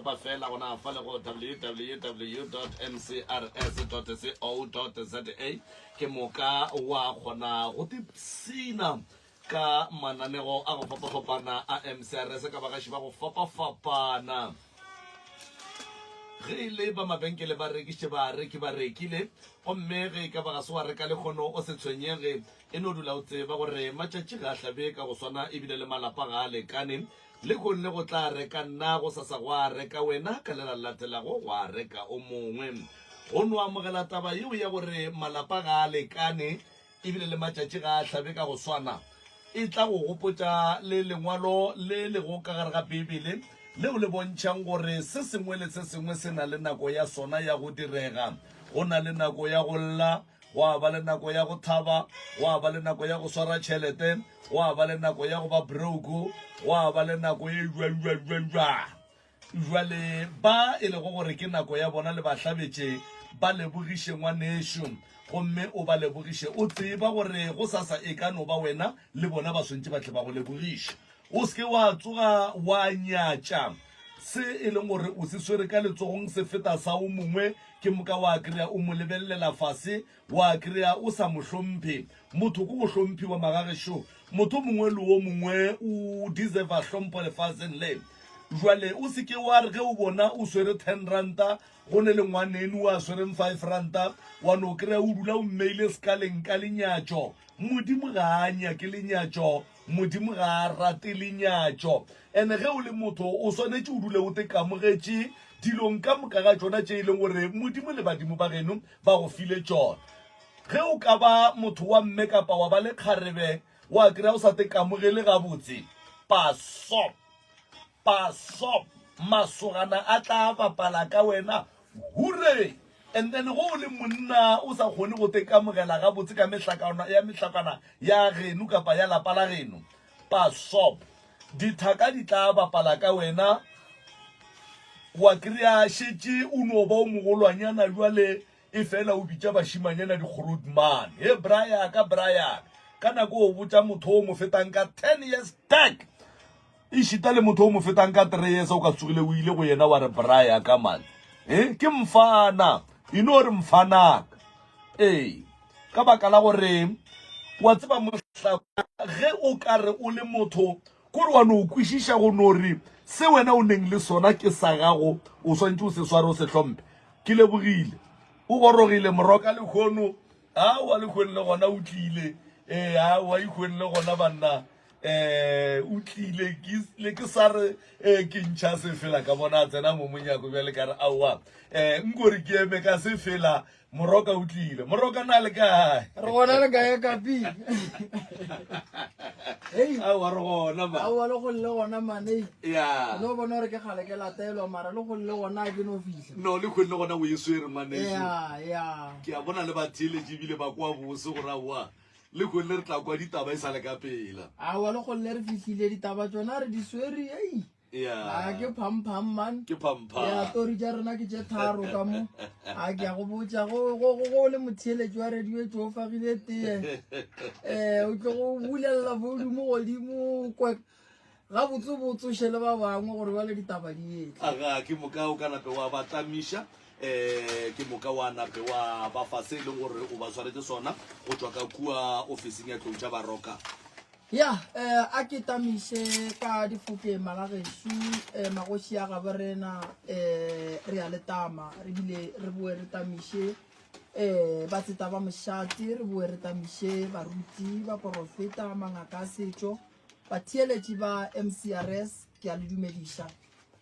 topa fela gona fa le go www mcrs co za ke moka wa kgona go tipsina ka mananego a go fapafapana a MCRS ka bagaši ba go fapafapana. Ge e le ba mabenkele ba rekiše bareki ba rekile, gomme ge e ka ba ga se wa reka lehono o se tshwenyege, e no dula o tseba gore matšatši ga a hlabe ka go swana ebile le malapa ga a lekane. Lehono le go tla reka nna, gosasa gwa reka wena, ka le la latelago gwa reka o mongwe. Go no amogela taba yeo ya gore malapa ga a lekane e bile le matšatši ga a hlabe ka go swana, e tla go gopotša le lengwalo le lego ka gare ga Beibele leo le bontšhang gore se sengwe le se sengwe se na le nako ya sona ya go direga. Go na le nako ya go lla, gwa ba le nako ya go thaba, gwa ba le nako ya go swara tšhelete, gwa ba le nako ya go ba broke, gwa ba le nako e jwang jwang jwang jwang. Bjale ba e lego gore ke nako ya bona le ba hlabetše, ba lebogiše ngwanešu, gomme o ba lebogiše o tseba gore gosasa e ka no ba wena le bona ba swantše ba tle ba go lebogiše. O se ke wa tsoga wa nyatša se e leng gore o se swere ka letsogong se feta sa o mongwe, ke moka wa kry-a o mo lebelelela fase, wa kry-a o sa mo hlomphe. Motho ke go hlomphiwa magagešo. Motho o mongwe le o mongwe o deserva hlompho lefaseng le. Jwale o se ke wa re ge o bona o swere ten ranta go ne le ngwaneno a swereng five ranta wa no kry-a o dula o mmeile sekaleng ka lenyatšo. Modimo ga a nyake lenyatšo, Modimo ga a rate lenyatšo. Ene ge o le motho o swanetše o dule o te kamogetše dilong ka moka ga tšona tše e leng gore Modimo le badimo ba geno ba go file tšona. Ge o ka ba motho wa mme kapa wa ba le kgarebe wa kry-a o sa te kamogele gabotse, pasop! Pasop! Masogana a tla bapala ka wena, hurray! And then ge o le monna o sa kgone go te kamogela gabotse ka mehlakana ya mehlakana ya geno kapa ya lapa la geno, pasop! Dithaka di tla bapala ka wena, wa kry-a šetše o no ba o mogolwanyana bjale Efela o bitša bašimanyana di-grootman. He bra yaka, bra yaka. Ka nako o botša motho o mo fetang ka 10 years back. Ešita le motho o mo fetang ka 3 years o ka tsogile o ile go yena wa re bra yaka man. Eh, ke mfana. E no re mfanaka. Ee, ka baka la gore wa tseba mohla ge o ka re o le motho kore wa no kwešiša go no re se wena o neng le sona ke sa gago o swantše o se sware o se hlomphe. Ke lebogile. O gorogile moroka lehono. Aowa lehono le gona o tlile. Ee, aowa ikhweng le gona banna. Eh, o tlile ke le ke sa re eh, ke ntšha sefela ka bona a tsena mo monyako bjale ka re aowa. Eh, nkore ke eme ka sefela Moroka o tlile. Moroka na le kae? Re gona le kae kapi? Hey. Aowa re gona ba. Aowa le go le gona mane. Yeah. No bona gore ke gale ke latelwa mara le go le gona ke no fihla. No le khone le gona o e swere ngwaneso. Yeah, yeah. Ke a bona le batheeletši ebile ba kwa bose gore aowa le khone le re tla kwa ditaba e sa le ka pela. Aowa le go le re fihlile ditaba tsona re di swere ei. Yeah. A ke phampham man. Ke phampham. Ya tori tša rena ke tše tharo ka mo. A ke a go botša go go go le motheeletši wa radio e tšo fagile tee. Eh o tlo go bulela volume godimo kwe ga botse botse šele ba bangwe gore ba le ditaba di etla. Aga ke moka o ka nape wa ba tlamiša eh ke moka wa nape wa ba fa se e leng gore o ba swaretse sona go tšwa ka kua ofising ya tlou tša baroka. Ya, eh, a ke tamiše ka difokeng magagešo, eh, magoši a gabo rena, eh, re a le tama, re bile re boe re tamiše eh, batseta ba mošate, re boe re tamiše baruti, baporofeta, mangaka a setšo, batheeletši ba MCRS, ke a le dumediša.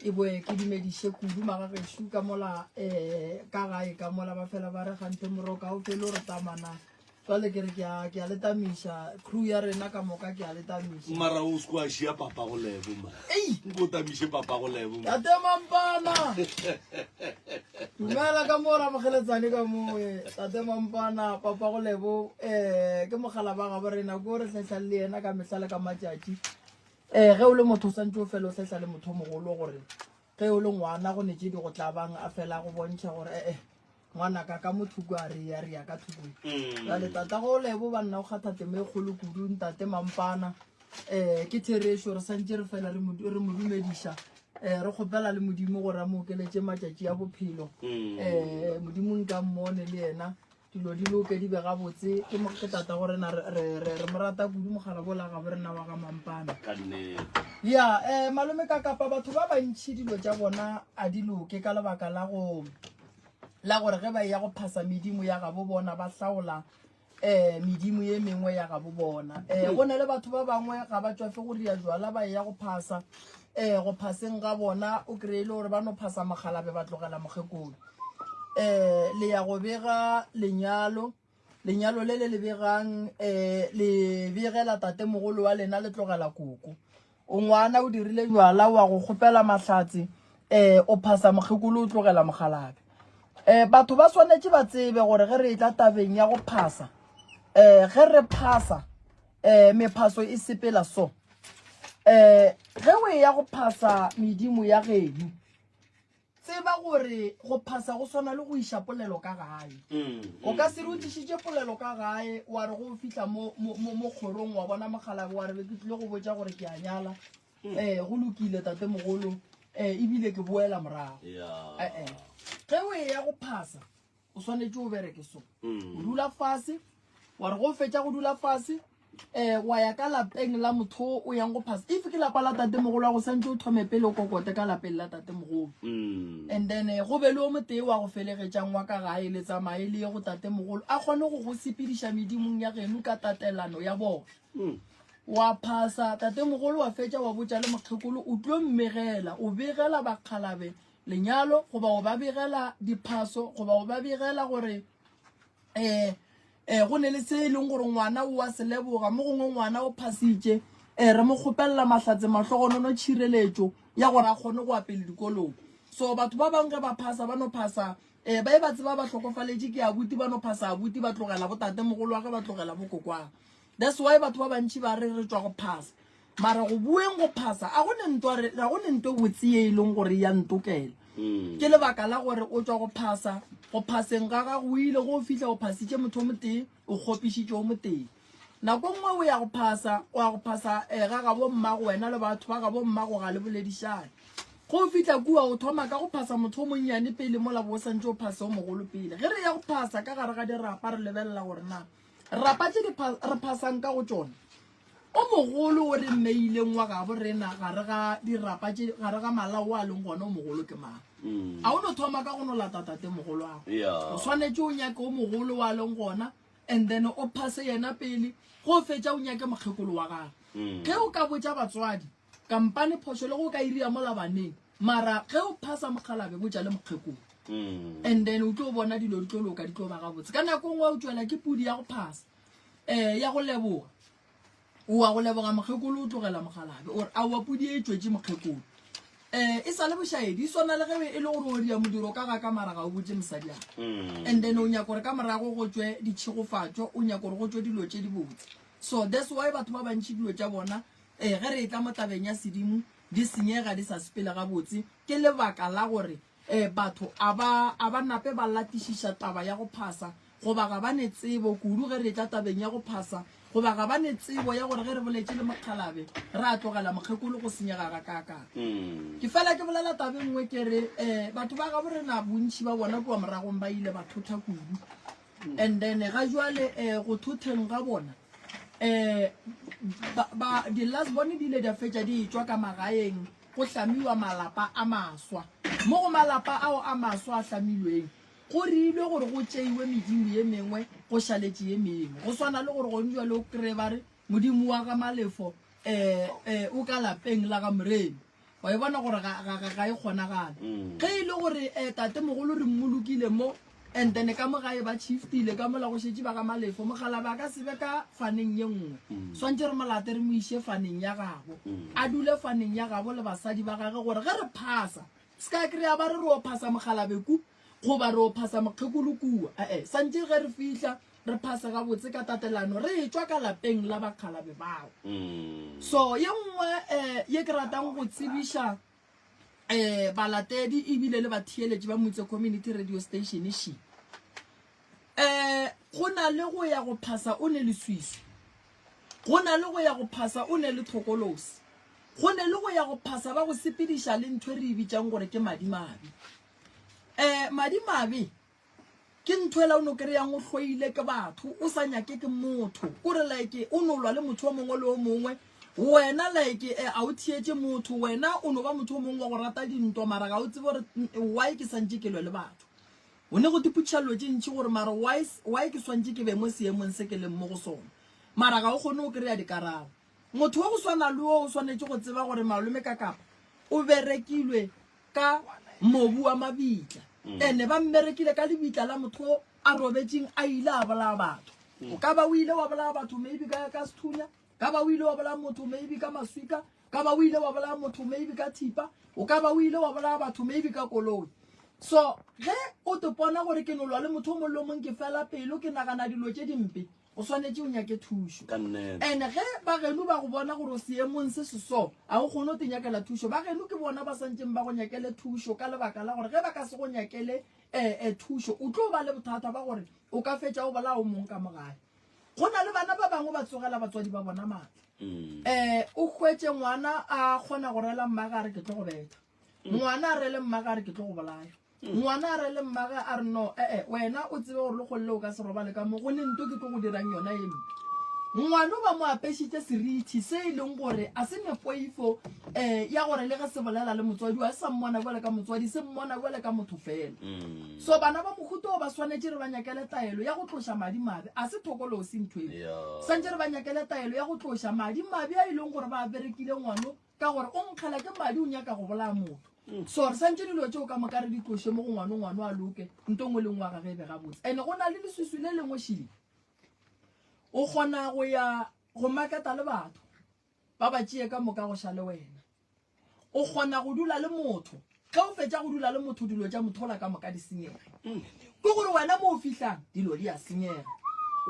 E boe ke dumediše kudu magagešo ka mola eh, ka gae ka mola ba fela ba re gante moroka o fele o re tamana. Jwale ke re ke a ke a le tamiša crew ya rena ka moka ke a le tamiša. Mara o se kwa šia papa go lebo ma. Ei! Nko tamiše papa go lebo ma. Tate Mampana. Dumela ka mo ramogeletsane ka mo eh, Tate Mampana papa go lebo eh ke mogala ba gabo rena ko re hlehla le yena ka mehla le ka matšatši. Eh ge o le motho o santse o fela o hlehla le motho o mogolo gore ge o le ngwana go ne tše di go tlabang a fela go bontšha gore eh eh ngwanaka ka mo thoko a re ya re ya ka thoko mm. jale tata go lebo ba nna o kgatha temo e kgolo kudu ntate mampana um ke therešo re santse re fela re mo dumediša um re kgopela le Modimo gore a mo okeletše matšatši a bophelo. Um Modimo nka mmone le yena dilo di loke di be gabotse. Ke mo ke tata go rena re re re re mo rata kudu mogala bola ga bo rena wa ga Mampana. Ka nnete. Ya um malome ka kapa batho ba bantšhi dilo tša bona a di loke ka lebaka la go la gore ge ba ya go phasa medimo ya gabo bona ba hlaola um medimo ye mengwe ya gabo bona. Um go na le batho ba bangwe ga ba tšwafe go ria jwala ba ya go phasa um go phaseng ga bona o kry-e le gore ba no phasa mogalabe ba tlogela mokgekolo. Um le ya go bega lenyalo, lenyalo le le le begang um le begela tatemogolo wa lena le tlogela koko. O ngwana o dirile jwala wa go kgopela mahlatse um o phasa mokgekolo o tlogela mogalabe. Um batho ba swanetše ba tsebe gore ge re etla tabeng ya go phasa um ge re phasa um mephaso e sepela so. Um ge o eya go phasa medimo ya geno tseba gore go phasa go swana le go iša polelo ka gae. O ka se re o tlišitše polelo ka gae wa re go fihla mo mo mo mo kgorong wa bona mogalabe wa re be ke tlile go botša gore ke a nyala. Eh go lokile tatemogolo eh ebile ke boela morago. Yeah. Eh ge o eya go phasa o swanetše o bereke so. O dula fase wa re go fetša go dula fase um wa ya ka lapeng la motho o yang go phasa. If ke lapa la tatemogolo wa go santse o thome pele o kokote ka lapeng la tatemogolo. And then go be le o motee wa go felegetšang wa ka gae le tsamaye le ye go tatemogolo a kgone go go sepediša medimong ya geno ka tatelano ya bona. Wa phasa tatemogolo wa fetša wa botša le mokgekolo o tlo mmegela o begela bakgalabe lenyalo goba o ba begela diphaso goba o ba begela gore um um go ne le se e leng gore ngwana o a se leboga mo gongwe ngwana o phasitše um re mo kgopelela mahlatse mahlogonono tšhireletšo ya gore a kgone go ya pele dikolong. So batho ba bangwe ge ba phasa ba no phasa um ba e ba tseba ba hlokofaletše ke abuti ba no phasa abuti ba tlogela bo tatemogolo wa ge ba tlogela bo kokwang. That's why batho ba bantši ba re re tšwa go phasa mara go bueng go phasa a go ne ntwa re ga go ne ntwe botse ye e leng gore ya ntokela. Ke lebaka la gore o tšwa go phasa go phaseng ga gago o ile go fihla o phasitše motho o motee o kgopišitše o motee. Nako nngwe o ya go phasa o ya go phasa um ga gabo mmago wena le batho ba gabo mmago ga le boledišane. Go fihla kua o thoma ka go phasa motho o monnyane pele mola bo o santše o phase o mogolo pele. Ge re ya go phasa ka gare ga dirapa re lebelela gore na rapa tše re phasang ka go tšona o mogolo o re mmeileng wa gabo rena gare ga dirapa tše gare ga malao a leng gona o mogolo ke mang. A o no thoma ka go no lata tate mogolo ago. O swanetše o nyake o mogolo wa leng gona and then o phase yena pele go fetša o nyake mokgekolo wa gagwe. Ge o ka botša batswadi kampane phošo le go ka iria mola baneng mara ge o phasa mokgalabe botša le mokgekolo. And then o tlo bona dilo di tlo loka di tlo ba gabotse. Ka nako nngwe o tšwela ke pudi ya go phasa um ya go leboga o wa go leboga mokgekolo o tlogela mogalabe ore aowa pudi e tšwetše mokgekolo. Um e sa le bošaedi e swana le ge e le gore o ria modiro ka ga ka mara ga o botše mosadi ago. And then o nyaka gore ka morago go tšwe ditšhegofatšo o nyaka gore go tšwe dilo tše dibotse. So that's why batho ba bantši dilo tša bona um ge re etla mo tabeng ya sedimo di senyega di sa sepele gabotse ke lebaka la gore um batho a ba a ba nape ba latišiša taba ya go phasa goba ga ba ne tsebo kudu ge re etla tabeng ya go phasa goba ga ba ne tsebo ya gore ge re boletše le mokgalabe re a tlogela mokgekolo go senyega ga kaakang. Ke fela ke bolela taba e nngwe ke re um batho ba gabo rena bontši ba bona kua moragong ba ile ba thotha kudu. And then ga jwale um go thotheng ga bona um di-last bone di ile di a fetša di etšwa ka magaeng go hlamiwa malapa a maswa. Mo go malapa ao a maswa a hlamilweng go rilwe gore go tšeiwe medimo ye mengwe go šaletše ye mengwe. Go swana le gore gone jwale o kry-e ba re modimo wa ga Malefo um o ka lapeng la ga Moremi. Wa e bona gore ga e kgonagale. Ge e le gore um tatemogolo re mmolokile mo and then ka mo gae ba shiftile ka mola go šetše ba ga Malefo mogala ba ka se be ka faneng ye nngwe. Swantše re molate re mo iše faneng ya gabo. A dule faneng ya gabo le basadi ba gage gore ge re phasa se ka kry-a ba re re o phasa mogalabe ku goba re o phasa mokgekolo kua. Ee santše ge re fihla re phase gabotse ka tatelano re etšwa ka lapeng la bakgalabe bao. So ye nngwe um ye ke ratang go tsebiša um balatedi ebile le batheeletši ba Motse Community Radio Station she um go na le go ya go phasa o ne leswiswi, go na le go ya go phasa o ne le thokolosi. Go ne le go ya go phasa ba go sepediša le ntho e re e bitšang gore ke madimabe. Um madimabe ke ntho ela o no kry-ang o hloile ke batho, o sa nyake ke motho. Kore like o no lwa le motho o mongwe le o mongwe, wena like eh, a o theetše motho, wena o no ba motho o mongwe wa go rata dintwa mara ga o tsebe gore why ke santše ke lwe le batho. O ne go tipotšiša dilo tše ntši gore mara why, why ke swantše ke be mo seemong se ke leng mo go sona. Mara ga o kgone go kry-a dikarabo. Motho wa go swana le wo o swanetše go tseba gore malome ka kapa o berekilwe ka mobu wa mabitla. Ene ba mmerekile ka lebitla la motho o a robetšeng a ile a bolaya batho. O ka ba o ile wa bolaya batho maybe ka, ka sethunya, ka ba o ile wa bolaya motho maybe ka maswika, ka ba o ile wa bolaya motho maybe ka thipa, o ka ba o ile wa bolaya batho maybe ka koloi. So ge o te pona gore ke no lwa le motho o mongwe le o mongwe ke fela pelo ke nagana dilo tše dimpe, o swanetše o nyake thušo. Ka nnete. And ge ba geno ba go bona gore o seemong se se so, a o kgone go te nyakela thušo. Ba geno ke bona ba santšeng ba go nyakele thušo ka lebaka la gore ge ba ka se go nyakele um thušo, o tlo ba le bothata ba gore o ka fetša o bolaya o mong ka mo gae. Go na le bana ba bangwe ba tsogela batswadi ba bona maatla. Um o hwetše ngwana a kgona go rela mmage a re ke tlo go betha. Ngwana a rele mmage a re ke tlo go bolaya. Ngwana a re le mmage a re no, ee, wena o tsebe gore lekgole o ka se robale ka mo, go ne nto ke tlo go dirang yona e mpe. Ngwana o ba mo apešitše serithi se e leng gore a se ne poifo um ya gore le ge se bolela le motswadi wa se sa mmona bjale ka motswadi, se mmona bjale ka motho fela. So bana ba mohuta o ba swanetše re ba nyakele taelo ya go tloša madi mabe, a se thokolosi ntho eo. Swantše re ba nyakele taelo ya go tloša madi mabe a e leng gore ba a berekile ngwano Ka gore o nkgela ke madi o nyaka go bolaya motho. So re santše dilo tšeo ka moka re di tloše mo go ngwano, ngwano a loke, nto nngwe le nngwe ya gage e be gabotse. And go na le leswiswi le lengwe šile. O kgona go ya go maketa le batho ba ba tšee ka moka go šale wena. O kgona go dula le motho, ge o fetša go dula le motho dilo tša motho ola ka moka di senyege. Ke gore wena mo o fihlang dilo di a senyega.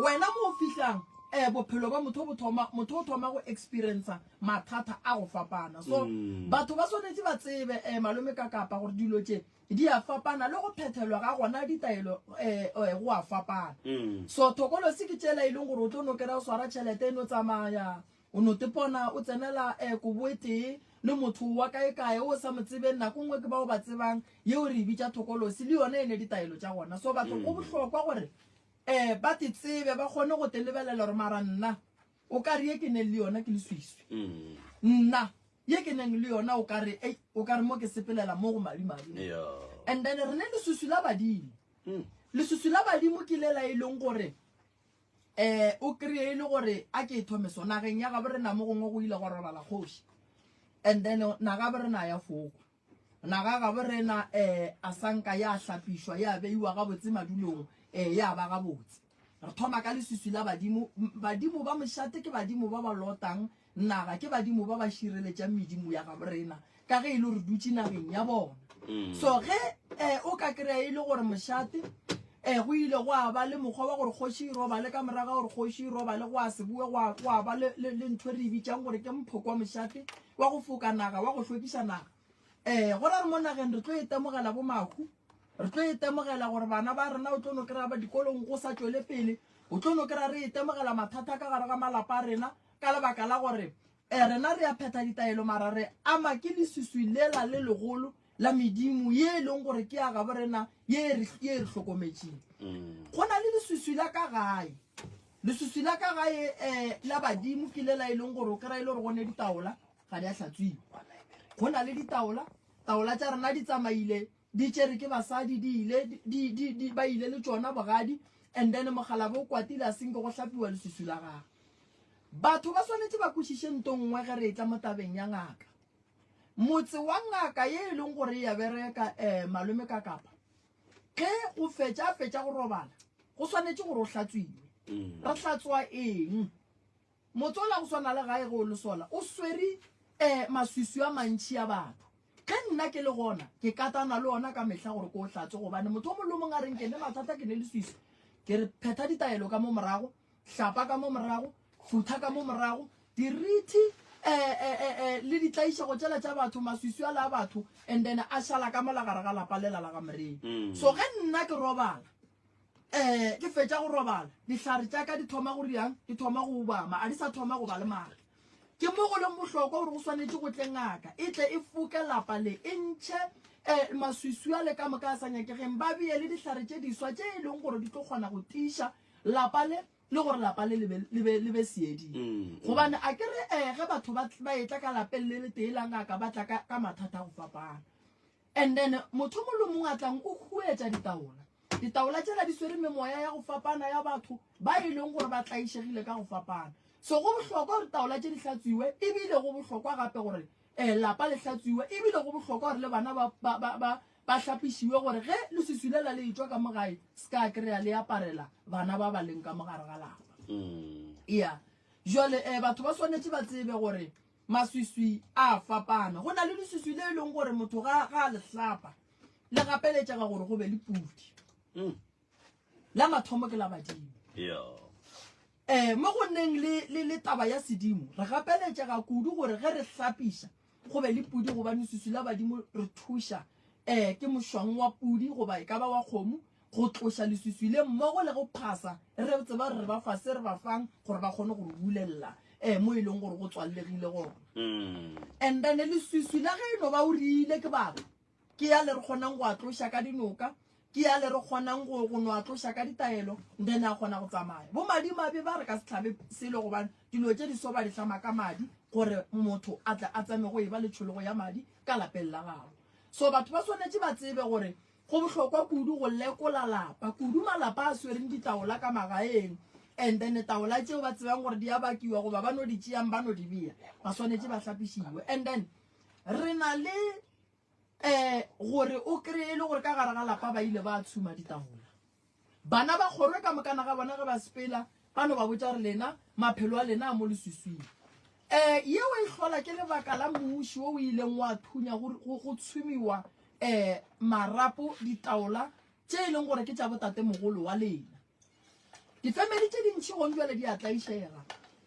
Wena mo o fihlang um bophelo ba motho bo thoma, motho o thoma go experiencer mathata a go fapana. So batho ba swanetše ba tsebe um malome ka kapa gore dilo tše di a fapana le go phethelwa ga gona ditaelo um go a fapana. So thokolosi ke tšela e leng gore o tlo no kry-a o swara tšhelete e no tsamaya, o no tepona o tsenela um kobo e tee le motho wa kae kae o sa mo tsebeng, nako nngwe ke bao ba tsebang, yeo re e bitša thokolosi, le yona e ne ditaelo tša gona. So batho go bohlokwa gore um ba te tsebe, ba kgone go te lebelela gore mara nna o ka re ye ke neng le yona ke leswiswi, nna ye ke neng le yona o ka re ei, o ka re mo ke sepelela mo go madi-madi. And then re ne leswiswi la badimo. Leswiswi la badimo ke lela e leng gore um o kry-e e le gore a ke e thome so nageng ya gabo rena mo gongwe go ile gwa robala kgoši, and then naga bo rena ya fokwa, naga gabo rena um a sanka ya hlapišwa ya beiwa gabotse madulong, um ya ba gabotse. Re thoma ka leswiswi la badimo. Badimo ba mošate ke badimo ba ba lotang naga, ke badimo ba ba šireletšang medimo ya gabo rena ka ge e le gore dutše nageng ya bona. So ge um o ka kry-a e le gore mošate um go ile go a ba le mokgwa wa gore kgoši e robale, ka morago ga gore kgoši e robale go a se boe go a ba le ntho e re e bitšang gore ke mphoko wa mošate wa go foka naga, wa go hlwekiša naga. Um go ra re mo nageng re tlo e temogela bo mahu, re tlo e temogela gore bana ba rena o tlo no kry-a ba dikolong go sa tšwele pele, o tlo no kry-a re e temogela mathata ka gare ga malapa a rena ka lebaka la gore um rena re a phetha ditaelo mara re ama ke leswiswi lela le legolo la medimo ye e leng gore ke ya gabo rena ye e re ye e re hlokometšeng. Go na le leswiswi la ka gae, leswiswi la ka gae um la badimo ke lela e leng gore o kry-a e le gore go ne ditaola ga di a hlatswiwa. Go na le ditaola, taola tša rena di tsamaile di tšere ke basadi, di ile di, di, di, ba ile le tšona bogadi, and then mogalabe o kwatile a senke go hlapiwa leswiswi la gagwe. Batho ba swanetše ba kwešiše nto nngwe ge re etla mo tabeng ya ngaka. Motse wa ngaka ye e leng gore e ya bereka um malome ka kapa, ge go fetša a fetša go robala, go swanetše gore o hlatswiwe. Re hlatswa eng? Motse ola go swana le gae ge o le sola, o swere um maswiswi a mantši a batho. Ge nna ke le gona, ke katana le ona ka mehla gore ke o hlatswe, gobane motho o mongwe le o mongwe a reng ke ne mathata, ke ne leswiswi, ke re phetha ditaelo ka mo morago, hlapa ka mo morago, futha ka mo morago, dirithi eh, eh, eh, eh, le ditlaišego tšela tša batho, maswiswi ale a batho, and then a šala ka mola gare ga lapa lela la ga Moremi. So ge nna ke robala, um ke fetša go robala, dihlare tša ka di thoma go riang, di thoma go obama, a di sa thoma go ba le maatla. Ke mo go leng bohlokwa gore go swanetše go tle ngaka e tle e foke lapa le, e ntšhe um maswiswi ale ka moka a sa nyakegeng, ba bee le dihlare tše diswa tše e leng gore di tlo kgona go tiiša lapa le le gore lapa le le be, le be, le be seeding. Gobane a ke re um ge batho ba, ba etla ka lapeng le letee la ngaka ba tla ka, ka mathata a go fapana. And then motho mongwe le mongwe a tlang o huetša ditaola. Ditaola tšela di swere memoya ya go fapana ya batho ba e leng gore ba tlaišegile ka go fapana. So go bohlokwa gore taola tše di hlatswiwe, ebile go bohlokwa gape gore um lapa le hlatswiwe, ebile go bohlokwa gore le bana ba, ba, ba, ba, ba hlapišiwe gore ge leswiswi lela le etšwa ka mo gae se ka kry-a le aparela bana ba ba leng ka mo gare ga lapa. Ya jwale um batho ba swanetše ba tsebe gore Maswiswi a a fapana. Go na le leswiswi le e leng gore motho ga ga a le hlapa le gapeletšega gore go be le pudi. La mathomo ke la badimo. Um mo go neng le, le, le taba ya sedimo re gapeletšega kudu gore ge re hlapiša go be le pudi gobane leswiswi la badimo re thuša um ke mošwang wa pudi goba e ka ba wa kgomo go tloša leswiswi le mmogo le go phasa re tseba gore re ba fa se re ba fang gore ba kgone go re bulelela um mo e leng gore go tswallegile gona. And then leswiswi la ge e no ba o rile ke batho ke ya le re kgonang go a tloša ka dinoka, ke ya le re kgonang go no a tloša ka ditaelo, then a kgona go tsamaya. Bo madimabe ba re ka se hlabe selo gobane dilo tše di so ba di hlama ka madi gore motho a tle a tsame go e ba le tšhologo ya madi ka lapeng la gagwe. So batho ba swanetše ba tsebe gore Go bohlokwa kudu go lekola lapa, kudu malapa a swereng ditaola ka magaeng and then taola tšeo ba tsebang gore di a bakiwa goba ba no di tšeang ba no di bea, ba swanetše ba hlapišiwe. And then re na le um gore o kry-e le gore ka gare ga lapa ba ile ba tshuma ditaola. Bana ba kgorwe ka mokana ga bona ge ba sepela ba no ba botša gore lena maphelo a lena a mo leswiswing. Um yeo e hlola ke lebaka la muši wo o ileng wa thunya go tshumiwa um marapo ditaola tše e leng gore ke tša botatemogolo wa lena. Difemeli tše dintši gong bjale di a tlaišega,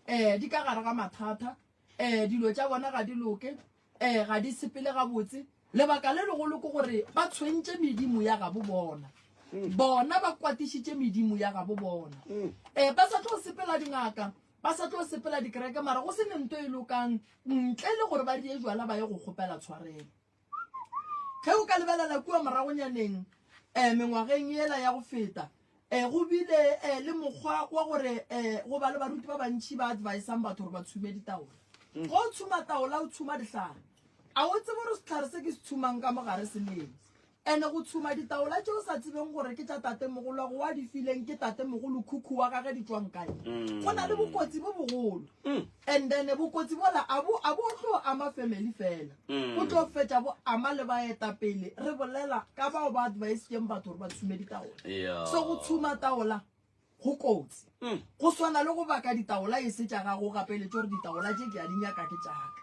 um di ka gare ga mathata, um dilo tša bona ga di loke, um ga di sepele gabotse. Lebaka le legolo ke gore ba tshwentše medimo ya gabo bona. Bona ba kwatišitše medimo ya gabo bona. Um ba sa tlo sepela dingaka, ba sa tlo sepela dikereke, mara go se ne nto e lokang ntle le gore ba die jwala ba ye go kgopela tshwarelo. Ge o ka lebelela kua moragonyaneng, um mengwageng yela ya go feta, um go bile um le mokgwa wa gore um go ba le baruti ba bantši ba advisang batho gore ba tshume ditaola. Ge o tshuma taola o tshuma dihlare, a o tsebe gore sehlare se ke se tshumang ka mogare se leng. Ene go tshuma ditaola tše o sa tsebeng gore ke tša tatemogolwago wa di fileng ke tatemogolo khukhu wa gage di tšwang kae, go na le bokotsi bo bogolo. And then bokotsi bola a bo a bo tlo ama family fela, bo tlo fetša bo ama le baetapele. Re bolela ka bao ba advisitšeng batho gore ba tshume ditaola. So go tshuma taola go kotsi, go swana le go baka ditaola e se tša gago, o gapeletše gore ditaola tše ke a di nyaka ke tša ka.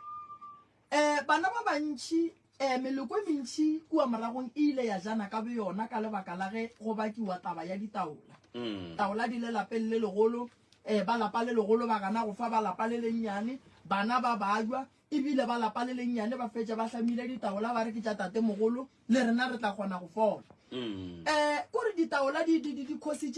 Um bana ba bantši, um meloko e mentši kua moragong e ile ya jana ka boyona ka lebaka la ge go bakiwa taba ya ditaola. Taola di le lapeng le legolo, um ba lapa le legolo ba gana go fa ba lapa le lennyane, bana ba bajwa, ebile ba lapa le lennyane ba fetša ba hlamile ditaola ba re ke tša tatemogolo, le rena re tla kgona go fola. Um kore ditaola di, di, di, di khositše.